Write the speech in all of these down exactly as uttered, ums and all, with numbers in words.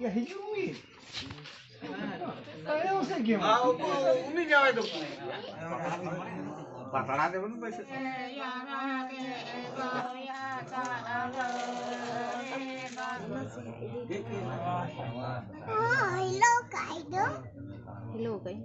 ᱭᱟ, ᱦᱤᱡᱩᱜ ᱢᱮ᱾ ᱛᱟᱭᱚᱢ ᱥᱮᱫ ᱜᱮ᱾ ᱩᱱᱤ ᱡᱟᱶᱟᱭ ᱫᱚ ᱚᱠᱚᱭ? ᱯᱟᱛᱲᱟ ᱫᱮ ᱵᱟᱹᱱᱩᱜ ᱯᱟᱭᱥᱟ᱾ ᱦᱮᱞᱳ ᱠᱟᱭ ᱫᱚ᱾ ᱦᱮᱞᱳ ᱠᱟᱭ᱾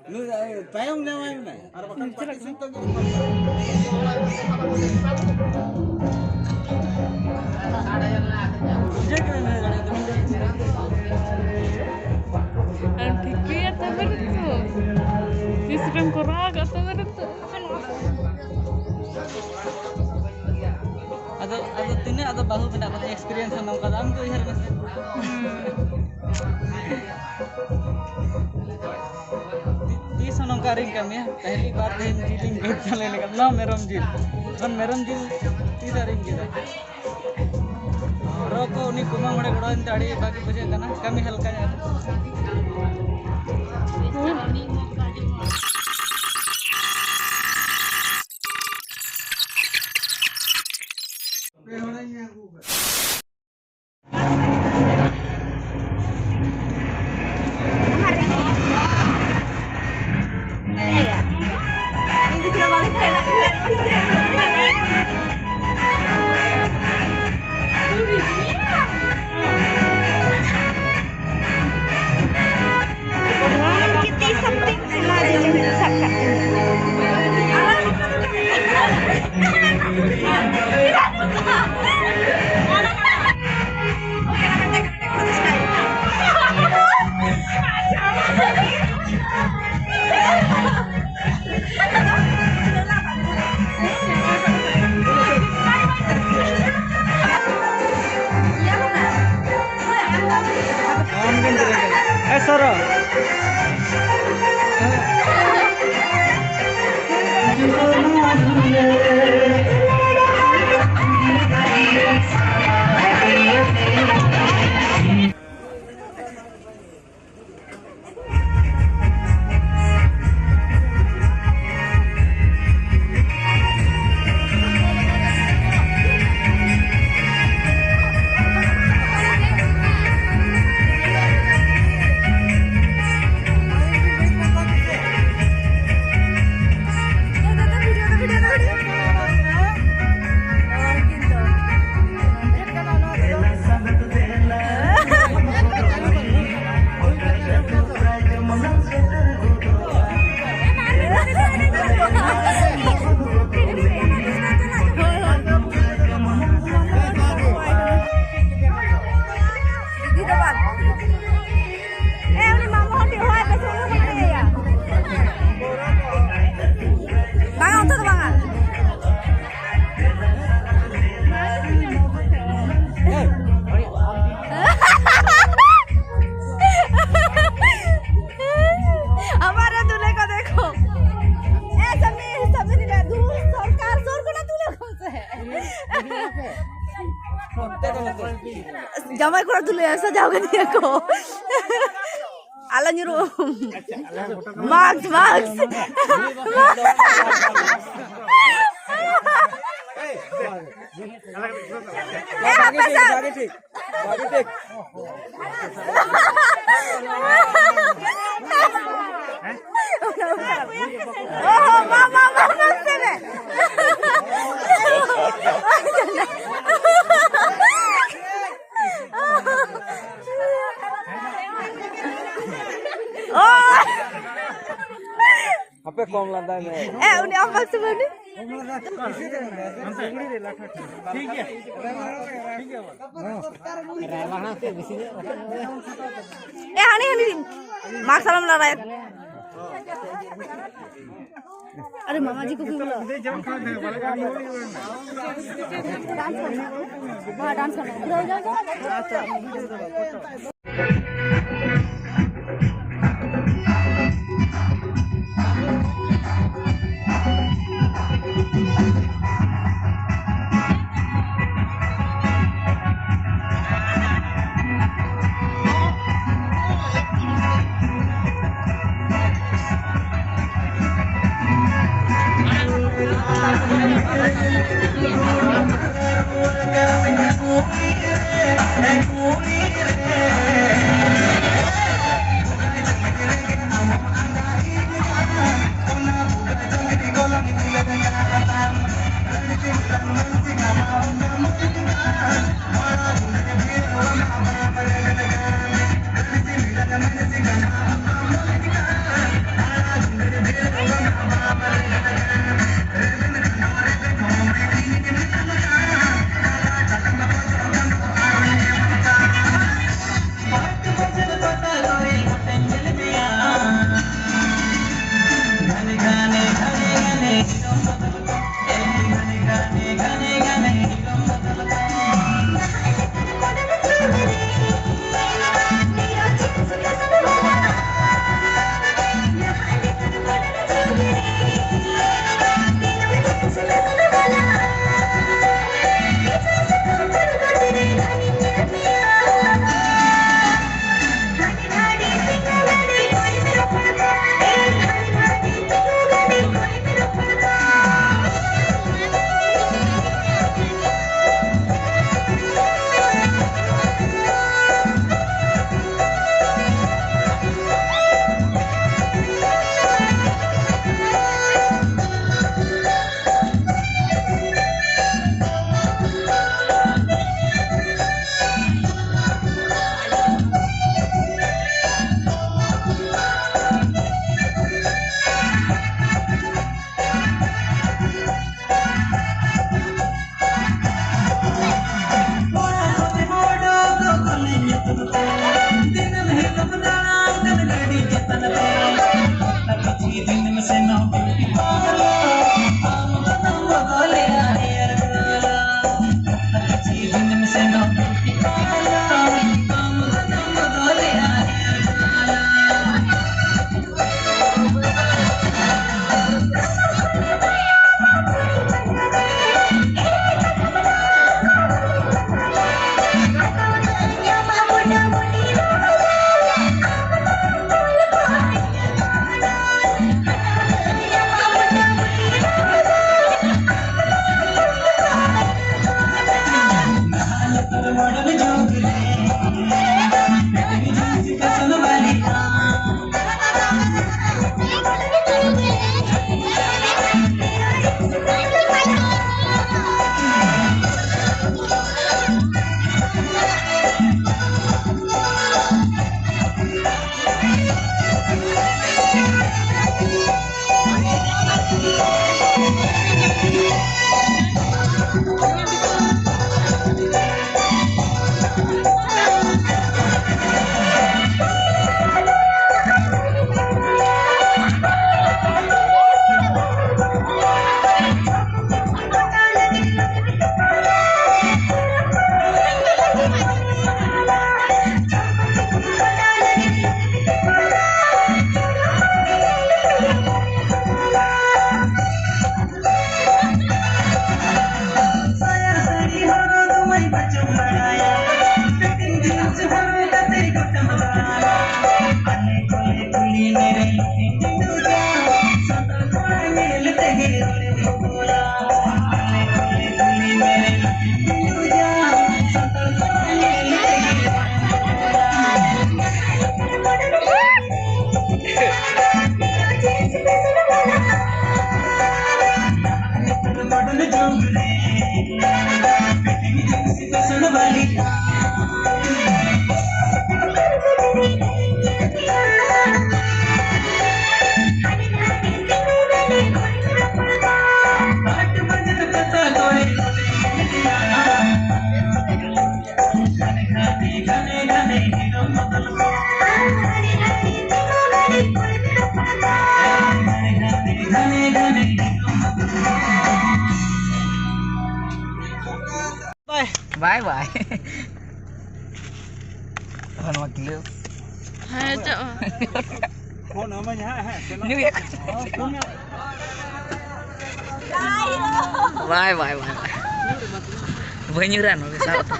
ᱱᱩᱭ ᱛᱟᱭᱚᱢ ᱡᱟᱶᱟᱭ ᱢᱮᱱᱟᱭᱟ᱾ ᱟᱨ ᱵᱟᱠᱷᱟᱱ ᱯᱟᱹᱴᱤ ᱥᱩᱛᱟᱹᱢ ᱜᱮ ᱟᱢ ᱴᱷᱤᱠᱟᱹᱭᱟ ᱛᱚᱵᱮ ᱨᱮᱛᱚ᱾ ᱛᱤᱥ ᱨᱮᱢ ᱠᱚᱨᱟᱣ ᱟᱠᱟᱫ ᱛᱚᱵᱮ ᱨᱮᱛᱚ᱾ ᱟᱫᱚ, ᱟᱫᱚ ᱛᱤᱱᱟᱹᱜ ᱟᱫᱚ ᱵᱟᱹᱦᱩ ᱢᱮᱱᱟᱜ ᱠᱚᱛᱟ experience ᱦᱚᱸ ᱱᱚᱝᱠᱟ ᱫᱚ ᱟᱢ ᱜᱮ ᱩᱭᱦᱟᱹᱨ ᱢᱮᱥᱮ᱾ ᱛᱤᱥ ᱦᱚᱸ ᱱᱚᱝᱠᱟ ᱟᱹᱣᱨᱤᱧ ᱠᱟᱹᱢᱤᱭᱟ᱾ ᱯᱮᱦᱞᱤ ᱵᱟᱨ ᱛᱮᱦᱮᱧ ᱡᱤᱞᱤᱧ ᱜᱚᱫ ᱪᱟᱞᱟᱣ ᱞᱮᱠᱟ, ᱱᱚᱣᱟ ᱢᱮᱨᱚᱢ ᱡᱤᱞ᱾ ᱮᱠᱷᱚᱱ ᱢᱮᱨᱚᱢ ᱡᱤᱞ ᱛᱤᱥ ᱟᱹᱣᱨᱤᱧ ᱜᱮᱫᱟ᱾ ᱨᱚ ᱠᱚ ᱩᱱᱤ ᱠᱩᱢᱟᱹᱝ ᱦᱚᱲᱮ ᱜᱚᱲᱚ ᱮᱱᱛᱮ ᱟᱹᱰᱤ ᱵᱷᱟᱜᱮ ᱵᱩᱡᱷᱟᱹᱜ ᱠᱟᱱᱟ, ᱠᱟᱹᱢᱤ ᱦᱟᱞᱠᱟ ᱧᱚᱜ ᱨᱮ᱾ ᱡᱟᱶᱟᱭ ᱠᱚᱲᱟ ᱫᱚ ᱞᱟᱹᱭᱟ ᱥᱟᱡᱟᱣ ᱠᱟᱱᱟ ᱠᱚ᱾ ᱟᱞᱚ ᱧᱩᱨᱩᱜ᱾ ᱢᱟᱠᱥ, ᱢᱟᱠᱥ᱾ ᱮ, ᱦᱟᱯᱮ ᱥᱮ᱾ ᱵᱷᱟᱜᱮ ᱴᱷᱤᱠ, ᱵᱷᱟᱜᱮ ᱴᱷᱤᱠ᱾ ᱚ, ᱢᱟ, ᱢᱟ, ᱢᱟ, ᱢᱟ, ᱥᱮ ᱨᱮ᱾ ᱚ᱾ ᱦᱟᱯᱮ ᱠᱚᱢ ᱞᱟᱸᱫᱟᱭ ᱢᱮ᱾ ᱮ, ᱩᱱᱤ ᱟᱢ ᱵᱟᱝ ᱥᱮ ᱩᱱᱤ? ᱮ, ᱦᱟᱹᱱᱤ, ᱦᱟᱹᱱᱤ, ᱢᱟᱠᱥ ᱟᱞᱚᱢ ᱞᱟᱲᱟᱭᱟ᱾ अरे मामा जी को क्यों बुलाओ? डांस करना। हाँ, डांस करना। पूरा हो जाएगा। ᱵᱟᱭ᱾ ᱵᱟᱭ ᱵᱟᱭ᱾ ᱱᱚᱣᱟ ᱜᱞᱟᱹᱥ᱾ ᱦᱮᱸ, ᱪᱚ᱾ ᱯᱷᱳᱱ ᱟᱢᱟᱹᱧ ᱦᱟᱸᱜ, ᱦᱮᱸ, ᱥᱮᱱᱚᱜ᱾ ᱧᱩᱭᱟ᱾ ᱵᱟᱭ, ᱵᱟᱭ, ᱵᱟᱭ, ᱵᱟᱭ᱾ ᱵᱟᱹᱧ ᱧᱩᱨᱟ, ᱱᱚᱰᱮ ᱥᱟᱵ ᱦᱟᱛᱟᱲ᱾